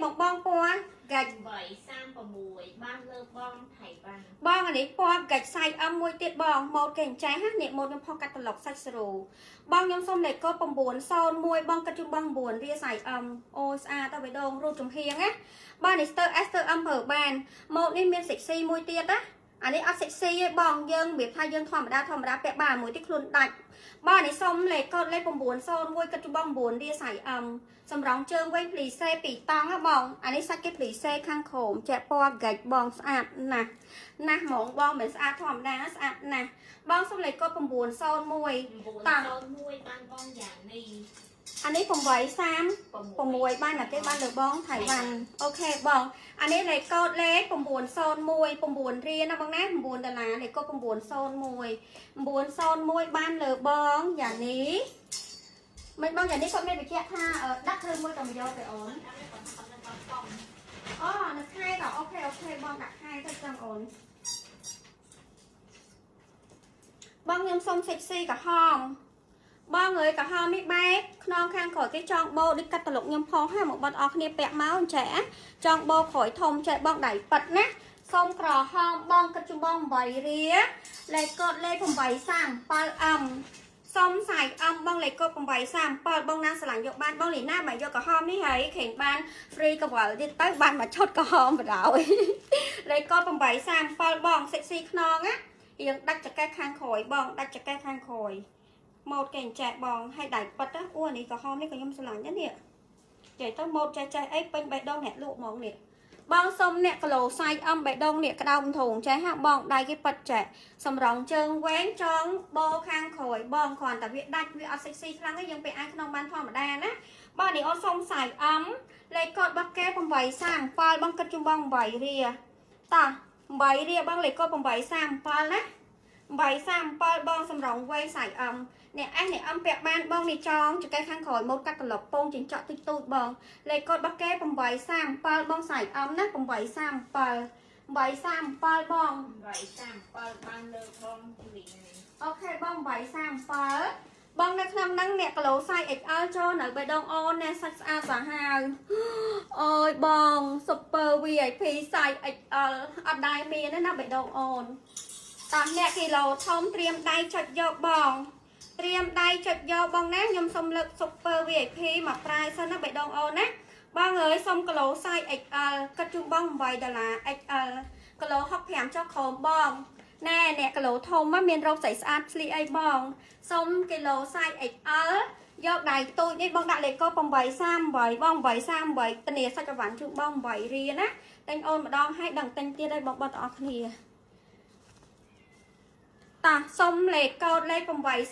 បងបងពណ៌កាច់ 836បានលើបងថៃវ៉ាន់ បងអានេះពណ៌កាច់សាច់អឹមមួយទៀតបងម៉ូតគេអញ្ចេះណានេះម៉ូតខ្ញុំផុសកាត់ត្រឡុកសាច់ស្រូបងខ្ញុំសុំលេខកូដ901បងកាត់ជូនបង9រៀលសាច់អឹមអូស្អាតទៅបេះដូងរូបចំហៀងណាបងនេះស្ទើ S ស្ទើ M ប្រើបានម៉ូតនេះមានសិចស៊ីមួយទៀតណាអានេះអត់សិចស៊ីទេបងយើងរបៀបថាយើងធម្មតាធម្មតាពាក់បានមួយទៀតខ្លួនដាច់បងនេះសុំលេខកូដលេខ901គិតជូនបង9រៀលសាច់អឹមសម្រងជើងវិញភ្លីសេពីរតង់ហ៎បងអានេះសាច់គេភ្លីសេខាងក្រោមចែកពណ៌ហ្គាច់បងស្អាតណាស់ណាស់ហ្មងបងមិនស្អាតធម្មតាស្អាតណាស់បងសុំលេខកូដ901 901បានបងយ៉ាងនេះ អានេះ836បានតែគេបានលើបងថៃវ៉ាន់អូខេបងអានេះលេខកូដលេខ901 9រៀលណាបងណា9ដុល្លារលេខកូដ901 901បានលើបងយ៉ាងនេះមិនបងយ៉ាងនេះគាត់មានបញ្ជាក់ថាដាក់ឬមួយក៏មកយកទៅអូនអូនៅខែក៏អូខេអូខេបងដាក់ខែទៅចឹងអូនបងខ្ញុំសុំសិចស៊ីក្រហមបងអើយក្រហមនេះបែបខ្នងខាងក្រោយគេចង់បោដូចកាត់តលុកខ្ញុំផងហាមកបាត់អស់គ្នាពាក់មកចេះចង់បោក្រោយធំចេះបងដៃប៉ិតណាសុំក្រហមបងគិតជុំបង8រៀលលេខកូដលេខ837 M សុំសាយអឹមបងលេខកូដ837បងណាស្រឡាញ់យកបានបងលីណាបើយកក្រហមនេះហើយខេងបាន free កវលទៀតទៅបានមួយឈុតក្រហមបណ្ដោយលេខកូដ837បងសិចស៊ីខ្នងណារៀងដាច់ចកេះខាងក្រោយបងដាច់ចកេះខាងក្រោយម៉ូតគេអញ្ចែកបងឲ្យដៃប៉ិតណាអូអានេះក្រហមនេះក៏ខ្ញុំស្រឡាញ់ដែរនេះនិយាយទៅម៉ូតចេះចេះអីពេញបេះដូងអ្នកលក់ហ្មងនេះបងសុំអ្នកគីឡូសាយអឹមបេះដូងនេះក្តោបធងចេះហាបងដៃគេប៉ិតចេះសម្រងជើងវែងចងបោខាងក្រោយបងគ្រាន់តែវាដាច់វាអត់សិចស៊ីខ្លាំងទេយើងពេលអាចក្នុងបានធម្មតាណាបងនេះអូនសុំសាយអឹមលេខកូដរបស់គេ837បងគិតជុំបង8រៀលតោះ8រៀលបងលេខកូដ837ណា837បងសម្រងវែងសាយអឹមអ្នកអេសអ្នកអឹមពាក់បានបងនេះចងចកេះខាងក្រោយម៉ូតកាត់ត្រឡប់ពងចិញ្ចក់តិចតួចបងលេខកូដរបស់គេ837បងសាយអឹមណា837 837បង 837បានលើបងលីណា អូខេបង837បងនៅក្នុងហ្នឹងអ្នកគីឡូសាយ XL ចូលនៅបេះដូងអូនណែសាច់ស្អាតសាហាវអូយបង Super VIP សាយ XL អត់ដែរមានទេណាបេះដូងអូនតោះអ្នកគីឡូធំត្រៀមដៃចុចយកបងត្រៀមដៃចុចយកបងណាខ្ញុំសុំលើក Super VIP មកប្រាយសិនណាបេះដូងអូនណាបងអើយសុំគីឡូសាយ XL គិតជូនបង8ដុល្លារ XL គីឡូ65ចុះក្រោមបងណែអ្នកគីឡូធំមានរោគស្អីស្អាតស្លីអីបងសុំគីឡូសាយ XL យកដៃទូចនេះបងដាក់លេខកូដ838បង838ធានាសាច់អវ៉ាន់ជូនបង8រៀលណាទិញអូនម្ដងឲ្យដឹងទិញទៀតឲ្យបងបត់អស់គ្នាតោះសុំលេខកូដលេខ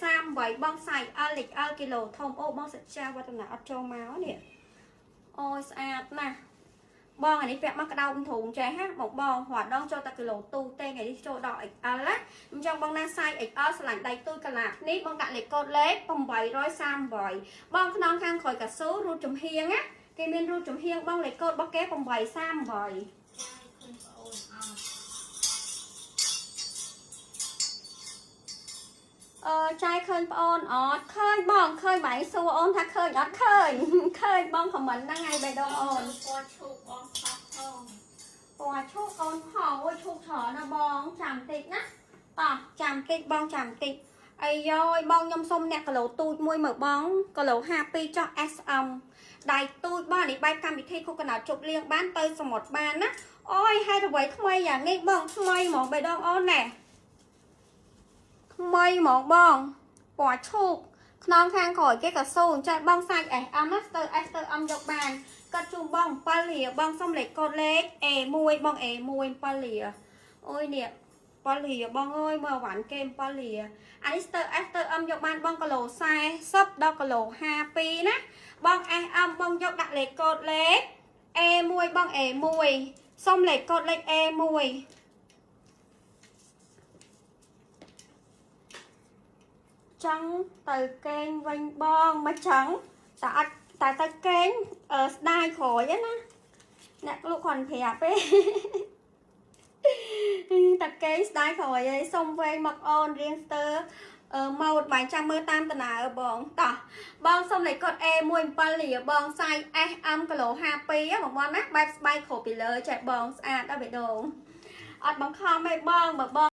838បងសាយ L លេខ L គីឡូធំអូបងសច្ចាវឌ្ឍនាអត់ចូលមកនេះអូយស្អាតណាស់បងអានេះពាក់មកក្តោបធំចេះហាបងបងរត់ដងចូលតែគីឡូទូទេថ្ងៃនេះចូលដល់ XL ណាអញ្ចឹងបងណាសាយ XL ស្រឡាញ់ដៃទូចកន្លះនេះបងដាក់លេខកូដលេខ838បងខ្នងខាងក្រោយកស៊ូរូតចំហៀងណាគេមានរូតចំហៀងបងលេខកូដរបស់គេ838អឺចាយឃើញប្អូនអត់ឃើញបងឃើញបងសួរអូនថាឃើញអត់ឃើញឃើញបងខមមិនហ្នឹងហើយបេះដូងអូន ពណ៌ឈូកបងផោះផង ពណ៌ឈូកអូនផងអូយឈូកច្រើនណាបងចាំតិចណាតោះចាំតិចបងចាំតិចអីយយបងខ្ញុំសុំអ្នកគីឡូទូចមួយមើលបងគីឡូ52ចុះ SM ដៃទូចបងនេះបែបកម្មវិធីគូកណោតជប់លៀងបានទៅសមុទ្របានណាអូយហេតុអ្វីថ្មីយ៉ាងនេះបងថ្មីហ្មងបេះដូងអូនណែថ្មីហ្មងបងពណ៌ឈូកខ្នងខាងក្រោយគេក៏សូនចាស់បងសាច់ SM ណាស្ទើ S ស្ទើ M យកបានកាត់ជូនបង7រៀលបងសុំលេខកូដលេខ A1 បង A1 7រៀលអូយនេះ7រៀលបងអើយមើលអវ៉ាន់គេ7រៀលអានេះស្ទើ S ស្ទើ M យកបានបងគីឡូ40ដល់គីឡូ52ណាបង SM បងយកដាក់លេខកូដលេខ A1 បង A1 សុំលេខកូដលេខ A1 ចង់ទៅកេងវិញបងមកចង់តែអត់តែទៅកេងស្ដាយក្រោយណាអ្នកលក់គ្រាន់ប្រាប់ទេតែកេងស្ដាយក្រោយឯងសុំវែងមកអូនរៀងស្ទើ ម៉ូតបាយចាំមើលតាមតំណើបងតោះបងសុំលេខកូដ A17 លាបងសាយ SM គីឡូ52បងបងណាបែបស្បែកគ្រប់ពីលើចេះបងស្អាតដល់បេះដូងអត់បង្ខំទេបងបើបង